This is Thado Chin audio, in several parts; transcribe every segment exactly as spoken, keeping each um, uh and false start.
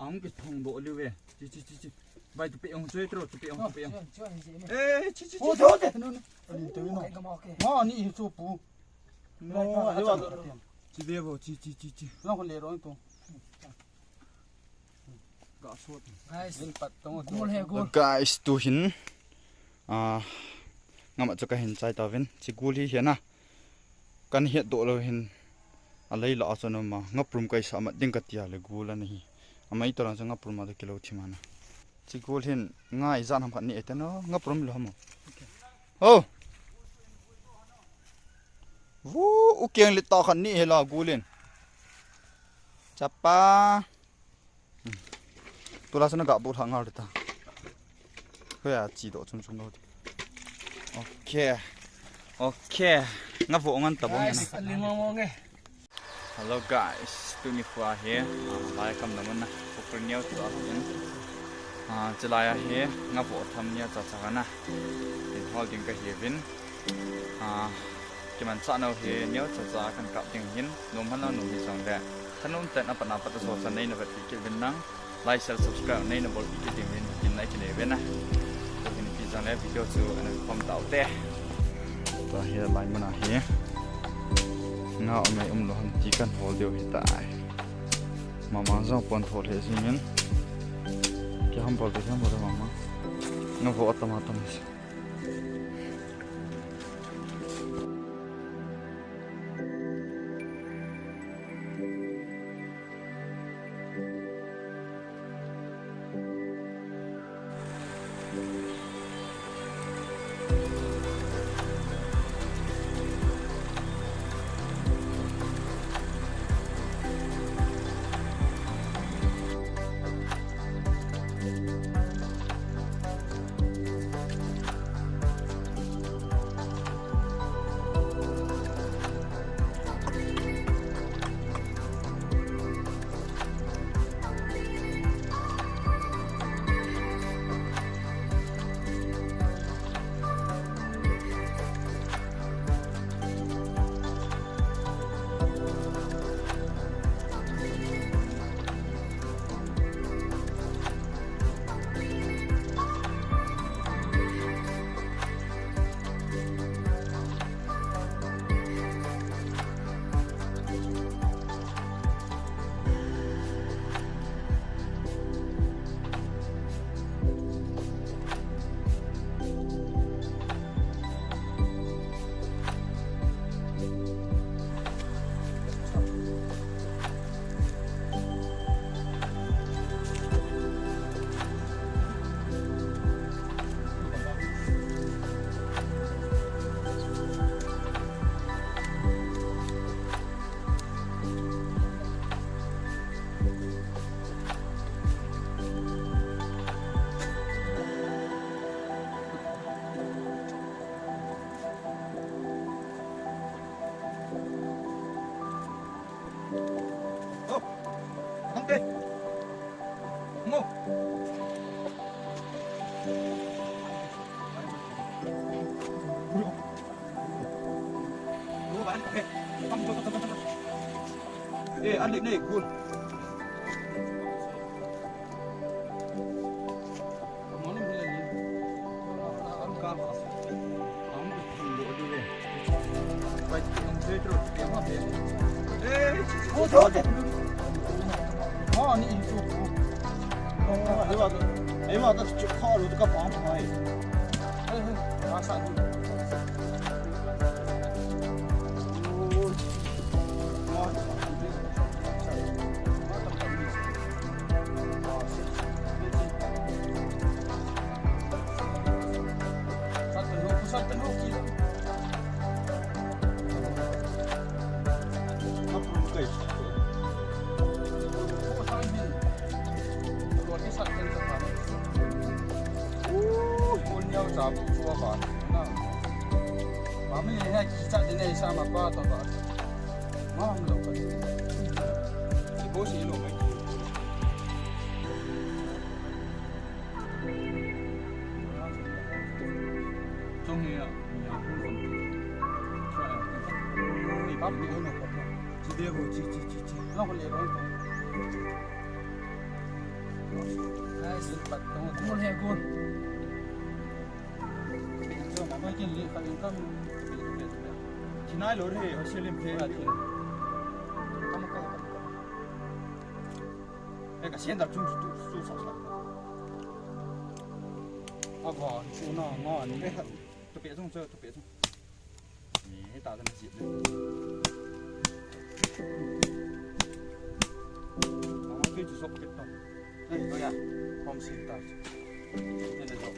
Ang kithong do liu ve. Chi, chi, chi, chi. Bai, tu pe ong choi tro, tu pe ong, tu pe ong. Chuan, chuan, chuan, chuan. Eh, chi, chi, chi. Oh, de, de. No, no. Ani, tu, no. Okay, come on, okay. Ma, ni hi chu pu. No, he wa. Chi de vo, chi, chi, chi, chi. No, le ro tu. Ga sot. Guys. Gol he, gol. Guys, tu hin. Ah, ngam a chu ka hin chai ta vin. Chi gul hi hian a. Kan het doh lo hin. A lei la a chun ama. Ngaprum kai sa mat ding ka tia le gul a ni hi. Amai to lang chu ngaprum a to kilo thim ana. Chi gul hin ngai zan ham khat ni e te no. Ngaprum lo ham. Okay. Oh. Vu u keng le ta khat ni he la gul in. Chapa. Tula sana ga bu thang ngal ta. Hoya chi do chum chum lo. Okay. Okay. Nga vo ngan ta bong na. Guys, ali mo mo nge. Hello guys, tuni khua hi, ah, lai kam na mun na, Pukhri neo chu a hin. Ah, chilai a hi, nga vo tham nia cha cha na. Tin hol ding ka hi vin. Ah, kiman cha no hi neo cha cha kan kap ding hin, nom han lo nom hi jong le. Thanom ten a pat na pat a so cha nei na vet pi kit vin nang. Like, share, subscribe nei na bol pi kit ding vin, tin nai ki nei vin na. Ko hin pi jong le video chu ana khom tau te. Ta hi lai mun a hi. Nga um mai um lo han ti kan hol deu hi tai. Mama jong pon thol he jingin. Ki ham bol te, ki ham bol te mama. Nga vo atam atam si. Eh, alik ni, good. Nice. Mun he gun. Chinai lo re, Australia phe. Kam kai kam. Eh, ka sian da chung chu chu sa sa. Aba, chu na ma ni. Tu pe chung chu, tu pe chung. Ni ta da na si. Mama tu chu sok ke ta. Eh, to ya. Hom sin ta. Ni le sok.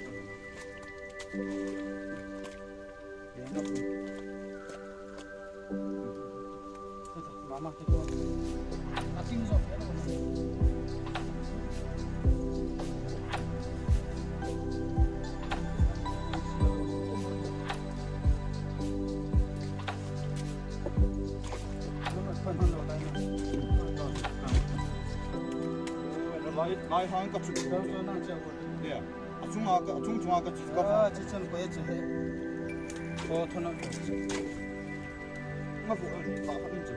Lai, lai hang ka chu. Ya. Achung a ka, achung chung a ka chu ka. Ah, chi chan ko ya chu he. Ko thona. Nga ko, ah, ka, ka, ka.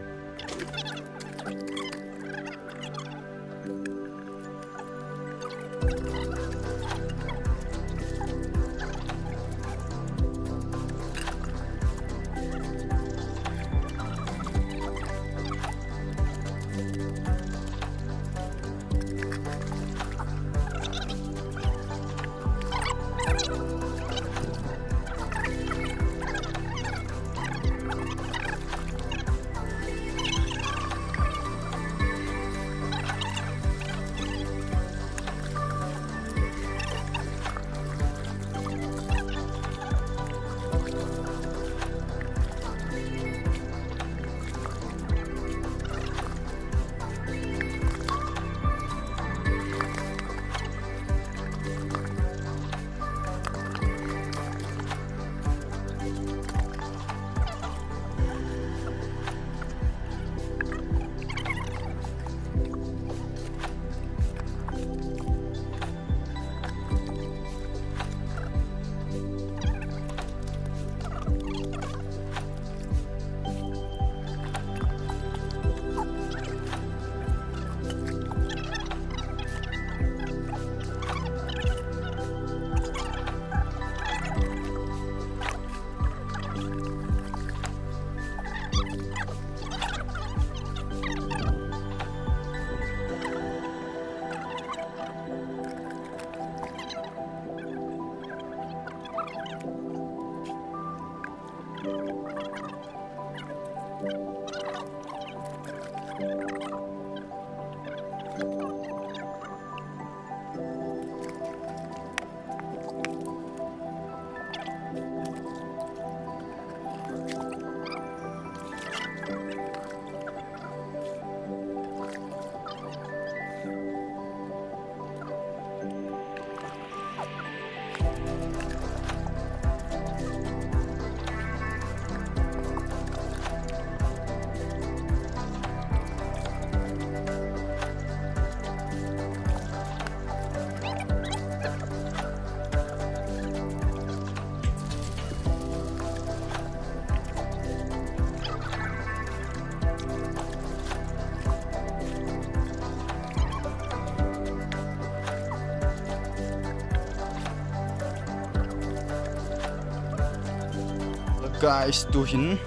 Guys, tu hin,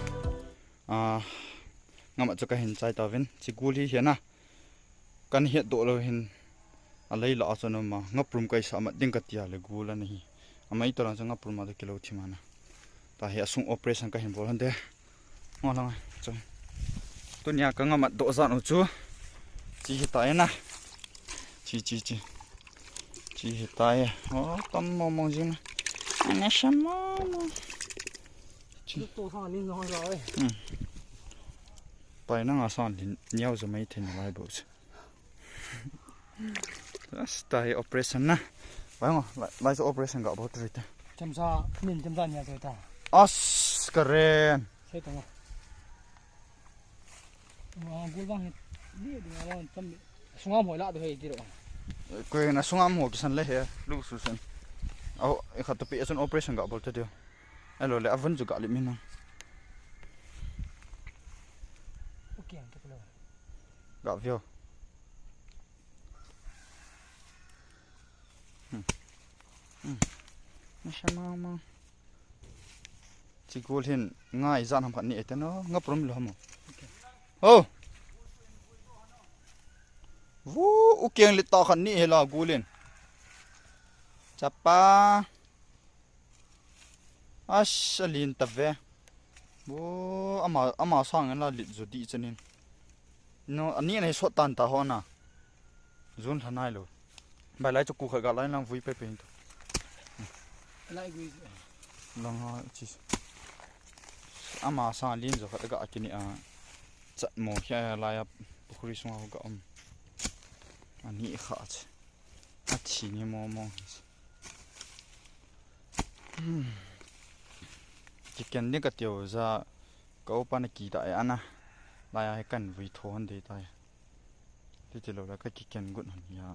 ah, ngam a chu kahin chai tauvin, chi gul hi hian a, kan het doh lou hin, a lei lah a chun ama, ngaprum kaisa mat ding katia le gul ana hi. Amai to lang chu ngaprum a to kilo thim ana. Tahi a sung operation kahin bol hon te. Ngo lang a, chu. Tunia ka ngam a doh zan u chu. Chi hi ta e na. Chi, chi, chi. Chi hi ta e. O, tam mo mo jing. Ana sa mo mo. Chi. Tu sa ni no la e. Hmm. Pai na nga san lin niau zo mai then lai bo chu. Asta hi operation na. Bai ngo, lai, lai chu operation ga bol tu te. Chemsa, min chemsa nia chu ta. As, karen. Sei tong. Wa, gul bang hi. Ni ding a lon cham. Sunga moi la do hei ti ro. Ko na sunga mo kisan le he, lu su sen. Au, e khat to pi sun operation ga bol te dio. Elo le avun chu ga li min na. Okay, ang te ko lo. Ga vio. Shema ma. Chi gul hin ngai jan ham khat ni ete no, nga prom lo ham. Oh. Vu, u keng le ta khat ni hela gul in. Chapa. Ash, alin ta ve. Wo, ama, ama sang la lit jo di chanin. No, ani nei sot tan ta ho na. Jun thanai lo. Bai lai chu ku kha ga lai lang vui pe pe hin to. Lai gui. Lang ha chi. Ama sang lin jo kha ga kini a. Chat mo khia lai a pukhri sunga ga um. Ani kha chi. Athi ni mo mo. Hmm. Kiken ni ka tio ja ka upa na ki ta e ana. Lai a he kan vui tho hon de tai. Ti ti lo la ka kiken gun hon ya.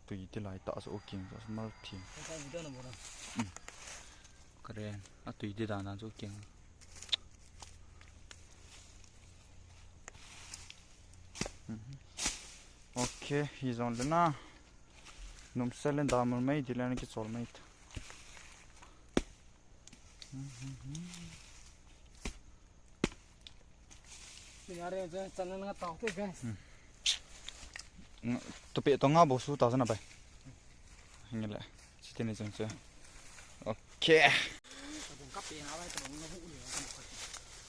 Tui ti lai ta so king so mal thi. Ka video na bo na. Hmm. Karen, a tui ti da na so king. Mhm. Okay, hi jong le na. Num sel le da mul mai di le na ki chol mai ta. Mhm. Ni are je channel nga tau te, guys. Hmm. Nga, to pe to nga bo su ta jana bai. Hinge le. Sitini jeng che. Okay. Ka bong ka pe na bai, ka bong na bu le, ka bong ka pe.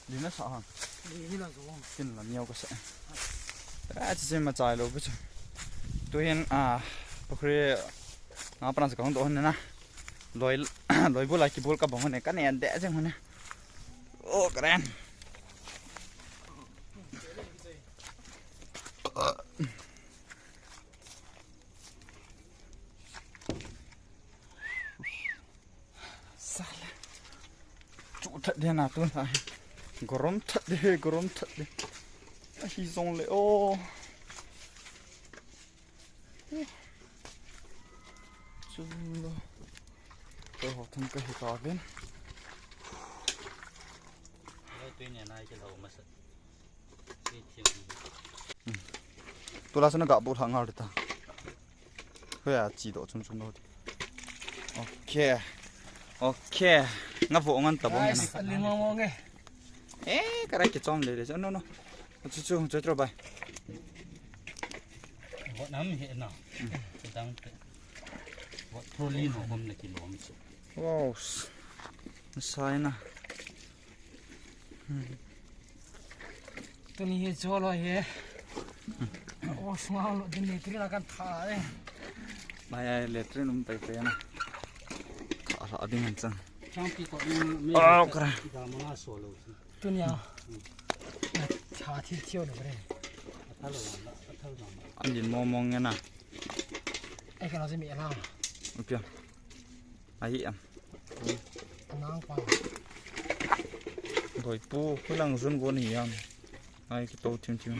Di na sa ha. Di, di na zo. Tin la niau ka sa. Ka chi ma chai lo bu chu. Tu hin, a, pukhri nga pa na sa ka hung do hon na. Loi, loi bu la ki bul ka bong hon ne, ka ne de jeng hon ne. Oh, keren. Sala. Chu that de na tu na. Gorom that de, gorom that de. A hi jong le o. Chu lo. Ko ho thum ka hi ka ven. Lo tu ne nai ke lo ma sa. Tu la sana ga bu tha ngal ta. Hoya chi do chum chum lo. Okay. Okay. Nga vo ngan ta bo na. Guys, ali mo mo nge. Eh, kara ki chom le le. No, no. Chu chu chu tro bai. Vo nam he na. Dang te. Vo trolley no bom na ki lom chu. Wow. Sai na. Tuni hi cholo hi. O, sunga lo din ni tiri na kan tha e. Mai ai le tiri num tai tai na. Tha la ding an chang. Chang pi ko ni me. Oh, kara. Da mo na so lo. Tuni a. Tha thi thi lo re. Tha lo na, tha lo na. An din mo mo nge na. Ai ka na se mi la. Okay. Ahi em. Anang pa. Doi pu, khu lang jun go ni yam. Ai ki to thim thim.